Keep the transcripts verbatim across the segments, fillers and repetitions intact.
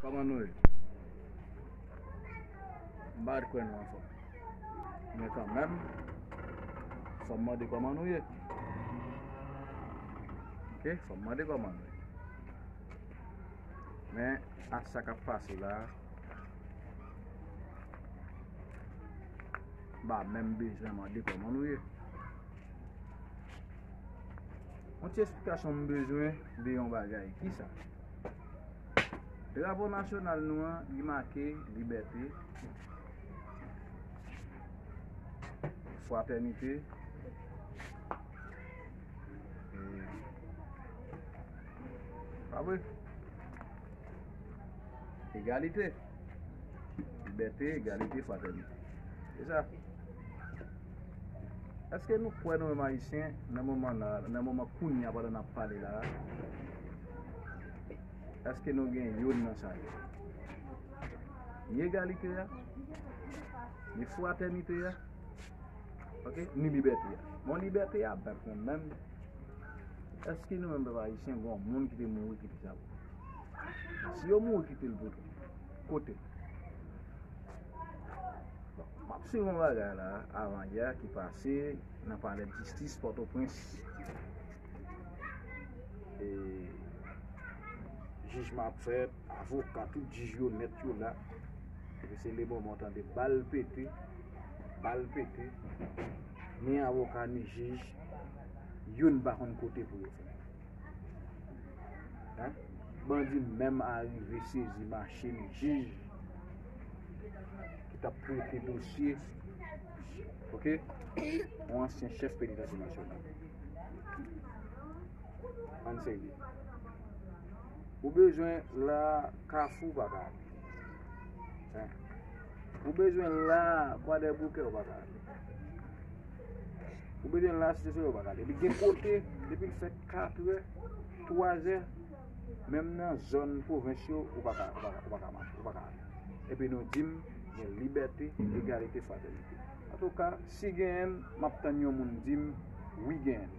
Kòman nou ye? M pa t kwè nou anfòm. Men kanmenm, fò m mande kòman nou ye. Oke, fò m mande kòman nou ye. Men, a sa k ap pase la, m pa menm bezwen mande kòman nou ye. Yon ti esplikasyon m bezwen de yon bagay. Kisa? Drapo nasyonal nou an, li make libète, fratènite, e, pa vre? Egalite. Libète, egalite, fratènite. Se sa. Èske nou kwè nou menm Ayisyen, nan moman la, nan moman kounye a, pandan n ap pale la, èske nou gen youn nan sa yo? Ni egalite a, ni fratènite a, oke, ni libète a. Bon, libète a, bèt mwen menm, èske nou menm pèp ayisyen, gen yon moun ki te mouri ki te sa pou? Si yo mouri kite l pou kote? Bon, m ap swiv yon bagay la, avan yè ki pase, nan palè jistis Pòtoprens. E, jijman ap fèt, avoka, tout jij yo nèt yo la. Epi se le moman w tande bal pete, bal pete. Ni avoka, ni jij, youn pa konn kote pou yo fè. Hein? Bandi menm arive sezi machin jij ki t ap trete dosye, oke, yon ansyen chèf penitansye nasyonal. Ann serye. Ou bezwen la Kafou, pa ka ale. Hein? Ou bezwen la Kwadèboukè, ou pa ka ale. Ou bezwen la Site Solèy, ou pa ka ale. Epi gen kote, depi l fè katrè, twazè, menm nan zòn pwovens yo, ou pa ka, ou pa ka, ou pa ka mache, ou pa ka ale. Epi nou di m gen libète, egalite, fratènite. Antouka, si genyen, m ap tann yon moun di m wi genyen.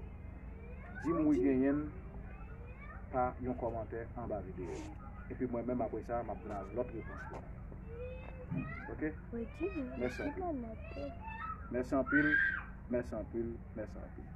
Di m wi genyen pa yon kòmantè anba videyo a. Epi mwen menm, apre sa, m ap ba lòt repons la. Oke? Mèsi anpil. Mèsi anpil. Mèsi anpil. Mèsi anpil.